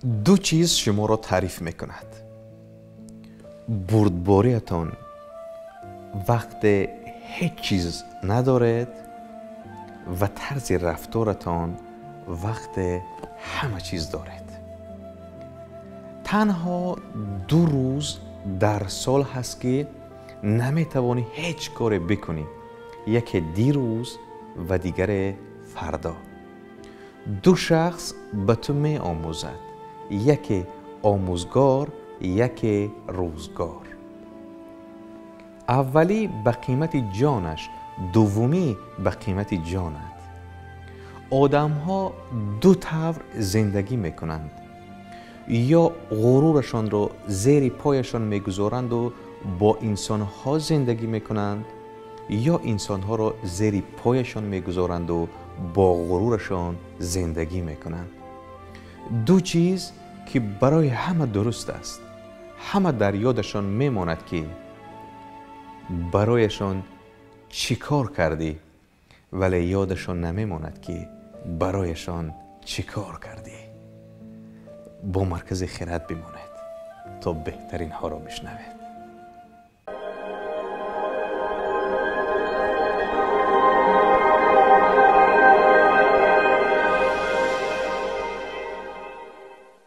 Ду чиз шуморо таъриф мекунад: бурдбориятон вақте ҳеҷ чиз надоред ва тарзи рафторатон вақте ҳама чиз доред. Танҳо 2 рӯз дар сол ҳаст, ки наметавонӣ ҳеҷ коре бикунӣ: яке дирӯз ва дигаре фардо. 2 шахс ба ту меомӯзад: яке омӯзгор, яке рӯзгор. Аввалӣ ба қимати ҷонаш, дуввумӣ ба қимати ҷонат. Одамҳо 2 тавр зиндагӣ мекунанд: ё ғурурашонро зери пояшон мегузоранду бо инсонҳо зиндагӣ мекунанд, ё инсонҳоро зери пояшон мегузоранду бо ғурурашон зиндагӣ мекунанд. 2 чиз ки барои ҳама дуруст аст, ҳама дар ёдашон мемонад, ки барояшон чӣ кор кардӣ, вале ёдашон намемонад, ки барояшон чӣ кор кардӣ. Бо маркази хирад бимонед, то беҳтаринҳоро бишнавед.